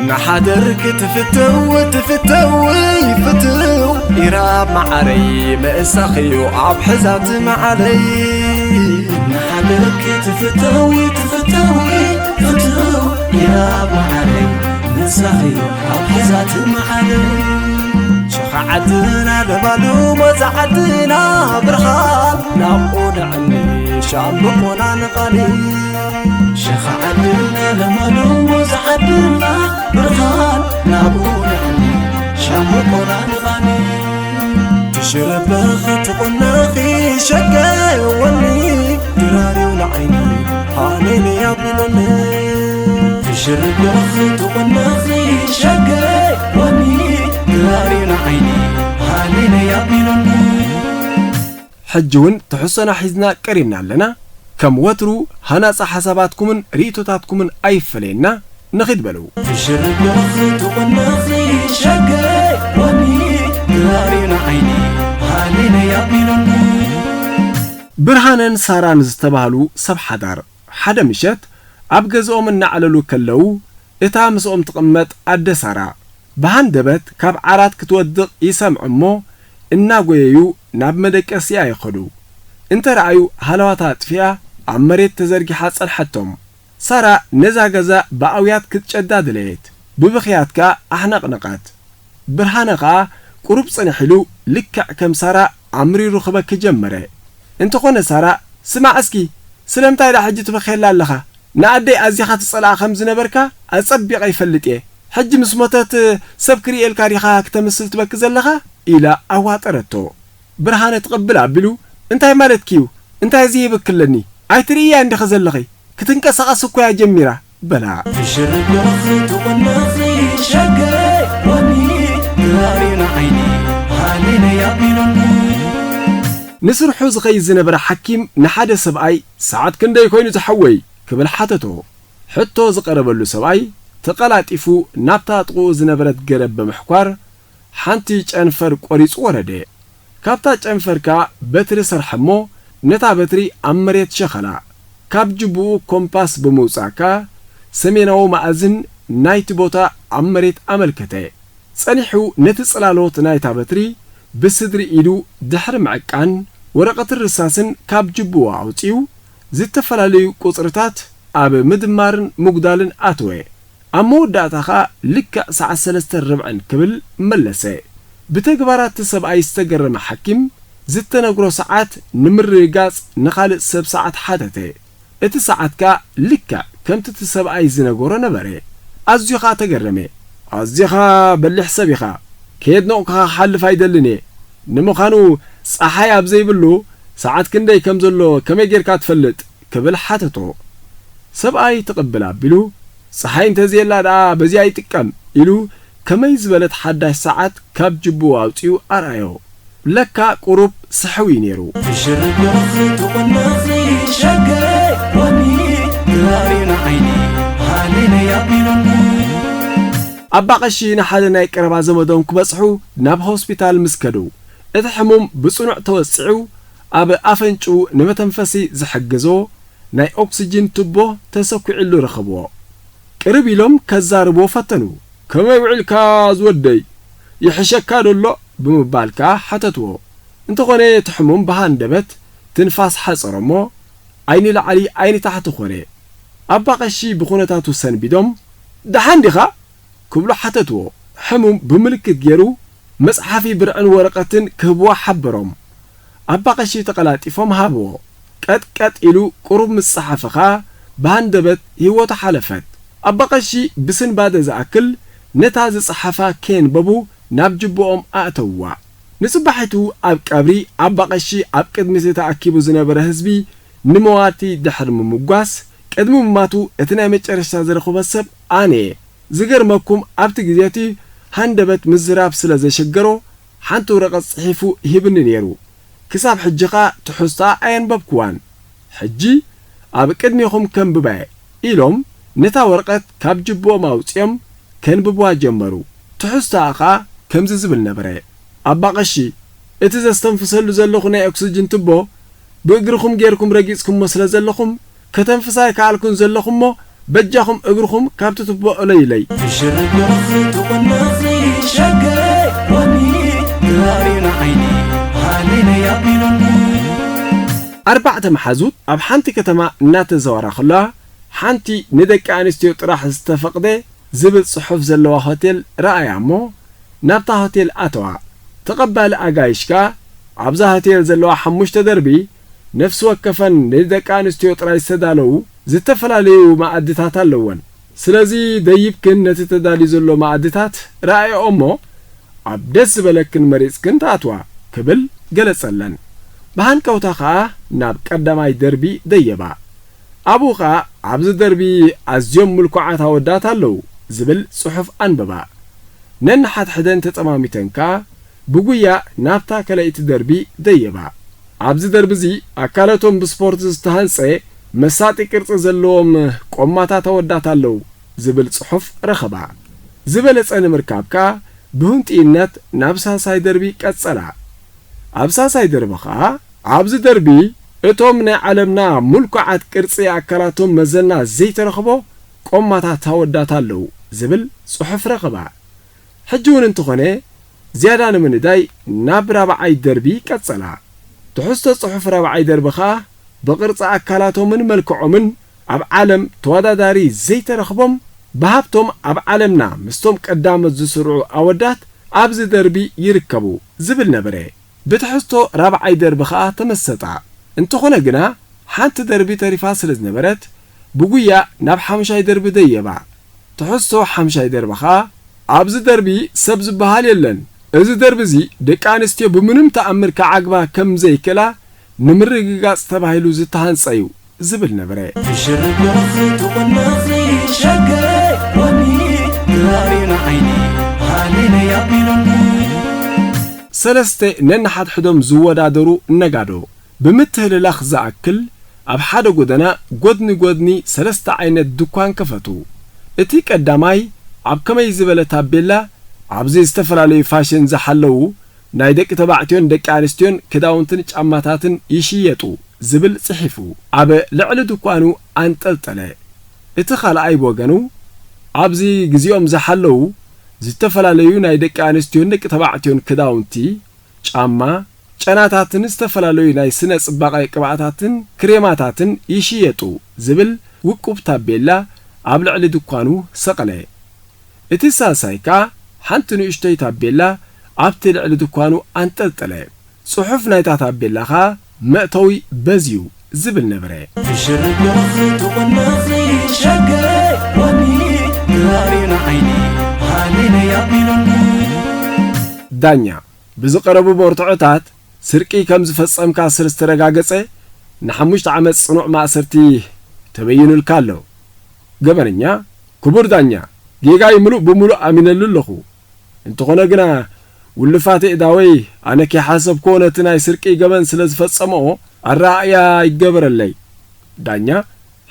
ንሓደር ክትፍተው ትፍተው ፍትው ኢራብ መዓረይ ምእሳኽዩ ኣብ ሕዛት መዓለይ። ንሓደር ክትፍተው ትፍተው ፍትው ኢራብ መዓረይ ምእሳኽዩ ኣብ ሕዛት መዓለይ። ሸኻ ዓድና ለባሉ ሞዛ ዓድና ብርሃን ናብኡ ንዕኒ ሻምብቆና ንቓኒ። ሸኻ ዓድና ለባሉ ሞዛ ዓድና ብርሃን ናብኡ ንዕኒ ሻምብቆና ንቓኒ። ትሽረበኽ ትቑነኺ ሸገወኒ ድራሪው ንዓይኒ ሃሌሉያ ቢሎኒ። ትሽርበኽ ትቑነኺ ሸገወኒ ድራሪው ንዓይኒ ሃሌሉያ ቢሎኒ። ሕጂ እውን ትሕዝቶና ሒዝና ቀሪብና ኣለና። ከም ወትሩ ሃናጺ ሓሳባትኩምን ርእይቶታትኩምን ኣይፈለየና። ንኺድ በሉ። ትሽርበኽ ትቑነኺ ሸገወኒ ድራሪው ንዓይኒ ሃሌሉያ ቢሎኒ። ብርሃነን ሳራን ዝተባህሉ ሰብ ሓዳር፣ ሓደ ምሸት ኣብ ገዝኦም እናዕለሉ ከለዉ፣ እታ ምስኦም ትቕመጥ ኣደ ሳራ፣ ብሃንደበት ካብ ዓራት ክትወድቕ ይሰምዑ እሞ፣ እናጎየዩ ናብ መደቀሲኣ ይኸዱ። እንተ ረኣዩ፣ ሃለዋታ ኣጥፊኣ ኣብ መሬት ተዘርጊሓ ጸንሐቶም። ሳራ ነዛ ገዛ ብኣውያት ክትጨዳ ደለየት። ብብኽያት ከኣ ኣሕነቕነቓት። ብርሃነ ኸኣ ቁሩብ ጽንሕ ኢሉ ልክዕ ከም ሳራ ኣምሪሩ ክበኪ ጀመረ። እንተኾነ ሳራ፣ ስማዕ እስኪ፣ ስለምንታይ ደኣ ሕጂ ትበኽየላ ኣለኻ? ንኣደይ ኣዚኻ ትጸልኣ ከም ዝነበርካ ኣጸቢቐ ይፈልጥ እየ። ሕጂ ምስ ሞተት ሰብ ክርእየልካ ዲኻ ክተምስል ትበኪ ዘለኻ? ኢላ ኣዋጠረቶ። ብርሃነ ትቕብል ኣቢሉ፣ እንታይ ማለትኪ እዩ? እንታይ እዚ ይብኪ ኣለኒ? ኣይትርእያ እንዲኺ ዘለኺ? ክትንቀሳቐስ እኮ እያ ጀሚራ በላ። ትሽርበኽ ትቑነኺ ሸገወኒ ድራሪው ንዓይኒ ሃሌሉያ ቢሎኒ። ንስርሑ ዝኸይድ ዝነበረ ሓኪም ንሓደ ሰብኣይ፣ ሰዓት ክንደይ ኮይኑ ዝሓወይ? ክብል ሓተቶ። ሕቶ ዝቐረበሉ ሰብኣይ ተቐላጢፉ ናብታ ጥቕኡ ዝነበረት ገረብ ብምሕኳር ሓንቲ ጨንፈር ቆሪጹ ወረደ። ካብታ ጨንፈር ከኣ በትሪ ሰርሐ እሞ ነታ በትሪ ኣብ መሬት ሸኸላ። ካብ ጅቡኡ ኮምፓስ ብምውጻእ ከኣ ሰሜናዊ መኣዝን ናይቲ ቦታ ኣብ መሬት ኣመልከተ። ጸኒሑ ነቲ ጽላሎት ናይታ በትሪ ብስድሪ ኢዱ ድሕሪ ምዕቃን ወረቐትን ርሳስን ካብ ጅቡኡ ኣውጺኡ ዝተፈላለዩ ቁጽርታት ኣብ ምድማርን ምጉዳልን ኣተወ። ኣብ መወዳእታ ኸኣ ልክዕ ሰዓት ሰለስተ ርብዕን ክብል መለሰ። ብተግባራት እቲ ሰብኣይ ዝተገረመ ሓኪም፣ ዝተነግሮ ሰዓት ንምርግጋጽ ንኻልእ ሰብ ሰዓት ሓተተ። እቲ ሰዓት ከኣ ልክዕ ከምቲ እቲ ሰብኣይ ዝነገሮ ነበረ። ኣዝዩ ኸኣ ተገረመ። ኣዚኻ በሊሕ ሰብ ኢኻ። ከየድነቕኩኻ ክሓልፍ ኣይደልን እየ። ንምዃኑ፣ ጸሓይ ኣብ ዘይብሉ ሰዓት ክንደይ ከም ዘሎ ከመይ ጌርካ ትፈልጥ? ክብል ሓተቶ። ሰብኣይ ትቕብል ኣቢሉ፣ "ጸሓይ እንተዘየላ ደኣ በዚኣ ይጥቀም" ኢሉ ከመይ ዝበለት ሓዳሽ ሰዓት ካብ ጅቡኡ ኣውጺኡ ኣርኣዮ። ለካ ቁሩብ ስሕው እዩ ነይሩ። ትሽርበኽ ትቑነኺ ሸገወኒ ድራሪው ንዓይኒ ሃሌሉያ ቢሎኒ። ኣባ ቀሺ ንሓደ ናይ ቀረባ ዘመዶም ክበጽሑ ናብ ሆስፒታል ምስ ከዱ፣ እቲ ሕሙም ብጽኑዕ ተወጺዑ ኣብ ኣፈንጭኡ ንመተንፈሲ ዝሕግዞ ናይ ኦክስጅን ቱቦ ተሰኲዕሉ ረኸብዎ። ቅርብ ኢሎም ከዛርብዎ ፈተኑ። "ከመይ ውዒልካ ዝወደይ? ይሕሸካ ዶ ኣሎ?" ብምባል ከኣ ሓተትዎ። እንተኾነ እቲ ሕሙም ብሃንደበት ትንፋስ ሓጸሮ እሞ፣ ዓይኒ ላዕሊ ዓይኒ ታሕቲ ኾነ። ኣባ ቀሺ ብኹነታቱ ሰንቢዶም፣ "ደሓን ዲኻ?" ክብሉ ሓተትዎ። ሕሙም ብምልክት ገይሩ መጽሓፊ ብርዕን ወረቐትን ክህብዎ ሓበሮም። ኣባ ቀሺ ተቐላጢፎም ሃብዎ። ቀጥቀጥ ኢሉ ቁሩብ ምስ ጸሓፈ ኸኣ ብሃንደበት ህይወቱ ሓለፈት። ኣባ ቀሺ ብስንባደ ዝኣክል ነታ ዝጸሓፋ ከየንበቡ ናብ ጅብኦም ኣእተውዋ። ንጽባሒቱ ኣብ ቀብሪ ኣባ ቀሺ ኣብ ቅድሚ እቲ ተኣኪቡ ዝነበረ ህዝቢ ንመዋቲ ድሕሪ ምምጓስ፣ ቅድሚ ምማቱ እቲ ናይ መጨረሽታ ዝረኸቦ ሰብ ኣነ እየ። ዝገርመኩም ኣብቲ ግዜ እቲ ሃንደበት ምዝራብ ስለ ዘሸገሮ ሓንቲ ወረቐት ጽሒፉ ሂብኒ ነይሩ። ክሳብ ሕጂ ኸኣ ትሕዝቶኣ ኣየንበብክዋን። ሕጂ ኣብ ቅድሜኹም ከንብባ እየ ኢሎም ነታ ወረቐት ካብ ጅብኦም ኣውጺኦም ከንብብዋ ጀመሩ። ትሕዝቶኣ ኸኣ ከምዚ ዝብል ነበረ። ኣባ ቀሺ፣ እቲ ዘስተንፍሰሉ ዘለኹ ናይ ኦክስጅን ቱቦ ብእግርኹም ጌርኩም ረጊጽኩሞ ስለ ዘለኹም ከተንፍሳ ኣይከኣልኩን ዘለኹ እሞ በጃኹም እግርኹም ካብቲ ትቦ እለዩለይ። ትሽርጎፍ ትቑነኺ ሸገይ ወኒ ትራሪና ዓይኒ ሃሌለይ ኣቢሉኒ። ኣርባዕተ መሓዙት ኣብ ሓንቲ ከተማ እናተዘዋራ ከለዋ፣ ሓንቲ ንደቂ ኣንስትዮ ጥራሕ ዝተፈቕደ ዝብል ጽሑፍ ዘለዋ ሆቴል ረኣያ እሞ፣ ናብታ ሆቴል ኣተዋ። ተቐባሊ ኣጋይሽ ከኣ ኣብዛ ሆቴል ዘለዋ ሓሙሽተ ደርቢ ነፍሲ ወከፈን ንደቂ ኣንስትዮ ጥራይ ዝተዳለዉ ዝተፈላለዩ መኣድታት ኣለወን። ስለዚ ደይብክን ነቲ ተዳልዩ ዘሎ መኣድታት ረኣየኦ እሞ፣ ኣብ ደስ ዝበለክን መሪጽክን ትኣትዋ ክብል ገለጸለን። ብሃንቀውታ ከኣ ናብ ቀዳማይ ደርቢ ደየባ። ኣብኡ ኸኣ ኣብዚ ደርቢ ኣዝዮም ምልኩዓት ኣወዳት ኣለዉ ዝብል ጽሑፍ ኣንበባ። ነንሓድሕደን ተጸማሚተን ከኣ ብጉያ ናብታ ካልኣይቲ ደርቢ ደየባ። ኣብዚ ደርቢ እዚ ኣካላቶም ብስፖርት ዝተሃንጸ መሳጢ ቅርጺ ዘለዎም ቆማታት ኣወዳት ኣለዉ ዝብል ጽሑፍ ረኸባ። ዝበለጸ ንምርካብ ከኣ ብህንጥይነት ናብ ሳልሳይ ደርቢ ቀጸላ። ኣብ ሳልሳይ ደርቢ ኸኣ ኣብዚ ደርቢ እቶም ናይ ዓለምና ምልኩዓት ቅርጺ ኣካላቶም መዘና ዘይተረኽቦ ቆማታት ኣወዳት ኣለዉ ዝብል ጽሑፍ ረኸባ። ሕጂ እውን እንተኾነ ዝያዳ ንምንዳይ ናብ ራብዓይ ደርቢ ቀጸላ። ትሕዝቶ ጽሑፍ ራብዓይ ደርቢ ኸኣ ብቕርጺ ኣካላቶምን መልክዖምን ኣብ ዓለም ተወዳዳሪ ዘይተረኽቦም ብሃብቶም ኣብ ዓለምና ምስቶም ቀዳሞት ዝስርዑ ኣወዳት ኣብዚ ደርቢ ይርከቡ ዝብል ነበረ። ብትሕዝቶ ራብዓይ ደርቢ ኸኣ ተመሰጣ። እንተኾነ ግና ሓንቲ ደርቢ ተሪፋ ስለ ዝነበረት ብጉያ ናብ ሓምሻይ ደርቢ ደየባ። ትሕዝቶ ሓምሻይ ደርቢ ኸኣ ኣብዚ ደርቢ ሰብ ዝበሃል የለን። እዚ ደርቢ እዚ ደቂ ኣንስትዮ ብምንም ተኣምር ክዓግባ ከም ዘይክእላ ንምርግጋጽ ተባሂሉ ዝተሃንጸ እዩ ዝብል ነበረ። ትሽርጎፍ ትቑነኺ ሸገይ ወኒ ትራሪና ዓይኒ ሃሌለይ ኣቢሉኒ። ሰለስተ ነንሓድሕዶም ዝወዳደሩ ነጋዶ ብምትህልላኽ ዝኣክል ኣብ ሓደ ጎደና ጎድኒ ጎድኒ ሰለስተ ዓይነት ድኳን ከፈቱ። እቲ ቀዳማይ ኣብ ከመይ ዝበለ ታቤላ ኣብዚ ዝተፈላለዩ ፋሽን ዝሓለዉ ናይ ደቂ ተባዕትዮን ደቂ ኣንስትዮን ክዳውንትን ጫማታትን ይሽየጡ ዝብል ጽሒፉ ኣብ ልዕሊ ድኳኑ ኣንጠልጠለ። እቲ ካልኣይ ብወገኑ ኣብዚ ግዜኦም ዝሓለዉ ዝተፈላለዩ ናይ ደቂ ኣንስትዮን ደቂ ተባዕትዮን ክዳውንቲ፣ ጫማ፣ ጨናታትን ዝተፈላለዩ ናይ ስነ ጽባቐ ቅብኣታትን ክሬማታትን ይሽየጡ ዝብል ውቁብ ታቤላ ኣብ ልዕሊ ድኳኑ ሰቐለ። እቲ ሳልሳይ ከኣ ሓንቲ ንእሽቶይ ታቤላ ኣብቲ ልዕሊ ድኳኑ ኣንጠልጠለ። ጽሑፍ ናይታ ታቤላ ከኣ መእተዊ በዝዩ ዝብል ነበረ። ትሽርጎፍ ትቑነኺ ሸገይ ወኒ ትራሪና ዓይኒ ሃሌለይ ኣቢሉኒ። ዳኛ፣ ብዝቐረቡ መርትዖታት ስርቂ ከም ዝፈጸምካ ስለ ዝተረጋገጸ ንሓሙሽተ ዓመት ጽኑዕ ማእሰርቲ ተበይኑልካ ኣሎ። ገበነኛ፣ ክቡር ዳኛ፣ ጌጋይ ምሉእ ብምሉእ ኣሚነሉ ኣለኹ። እንተኾነ ግና ውልፋት የእዳወይ ኣነ ከይሓሰብክዎ ነቲ ናይ ስርቂ ገበን ስለ ዝፈጸምኦ ኣረኣእያ ይገበረለይ። ዳኛ፣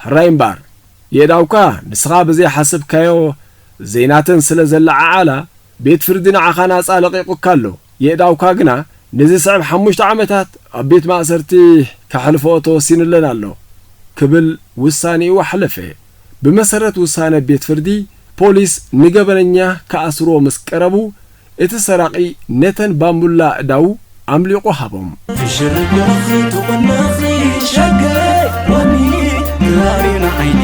ሕራይ እምበኣር የእዳውካ ንስኻ ብዘይሓሰብካዮ ዘይናተን ስለ ዘለዓዓላ ቤት ፍርዲ ንዓኻ ናጻ ለቒቑካ ኣሎ። የእዳውካ ግና ንዝስዕብ ሓሙሽተ ዓመታት ኣብ ቤት ማእሰርቲ ከሕልፍኦ ተወሲኑለን ኣሎ ክብል ውሳኔኡ ኣሕለፈ። ብመሰረት ውሳነ ቤት ፍርዲ ፖሊስ ንገበነኛ ክኣስርዎ ምስ ቀረቡ እቲ ሰራቒ ነተን ባምቡላ ኣእዳዉ ኣምሊቑ ሃቦም። ትሽርጎፍ ትቑነኺ ሸገይ ወኒ ትራሪና ዓይኒ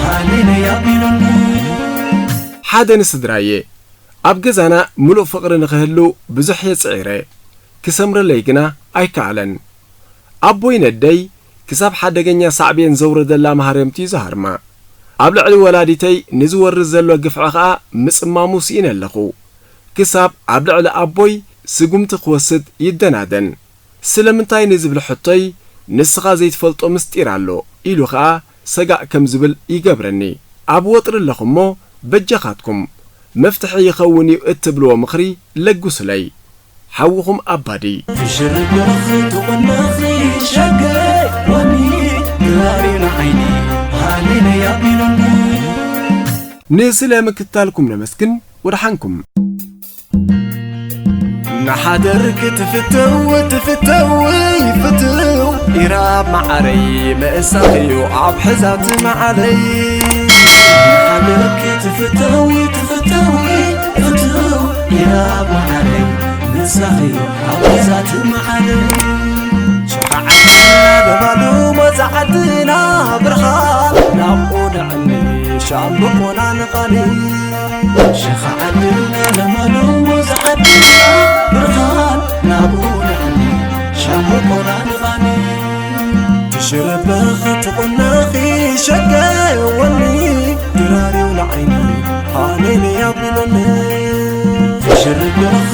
ሃሌለይ ኣቢሉኒ። ሓደ ንስድራየ ኣብ ገዛና ምሉእ ፍቕሪ ንኽህሉ ብዙሕ እየ ጽዒረ። ክሰምረለይ ግና ኣይከኣለን። ኣቦይ ነደይ ክሳብ ሓደገኛ ሳዕቤን ዘውረደላ ማህረምቲ እዩ ዝሃርማ። ኣብ ልዕሊ ወላዲተይ ንዝወርድ ዘሎ ግፍዒ ኸኣ ምጽማሙ ስኢነ ኣለኹ። ክሳብ ኣብ ልዕሊ ኣቦይ ስጉምቲ ክወስድ ይደናደን። ስለምንታይ ንዝብል ሕቶይ፣ "ንስኻ ዘይትፈልጦ ምስጢር ኣሎ" ኢሉ ኸኣ ሰጋእ ከም ዝብል ይገብረኒ። ኣብ ወጥሪ ኣለኹ እሞ በጃኻትኩም መፍትሒ ይኸውን እዩ እትብልዎ ምኽሪ ለግሱለይ። ሓውኹም ኣባዲ። ትሽርጎፍ ትቑነኺ ሸገይ ወኒ ትራሪና ዓይኒ ሃሌለይ ኣቢሉኒ። ንስለ ምክታልኩም ነመስግን። ወድሓንኩም። ንሓደር ክትፍተው ትፍተው ይፍትው ኢራብ መዓረይ ምእሳኽዩ ኣብ ሕዛት መዓለይ። ፍተዊ ትፍተዊ ፍትው ኢላ መዓረይ ንሳኺ ኣብ ገዛቲ መዓረይ ሸኻ ዓድና ለባሉ መዛዓድና ብርሃን ናብኡ ንዕኒ ሻምብቆና ንቓኒ ሸኻ ዓድና ለባሉ መዛዓድና ብርሃን ናብኡ ንዕኒ ሻምብቆና ንቓኒ ትሽረበኺ ትቑነኺ ሸገወኒ ድራርዩ ንዓይኒ ሃሌሉያ ቢለኒ ትሽርበኺ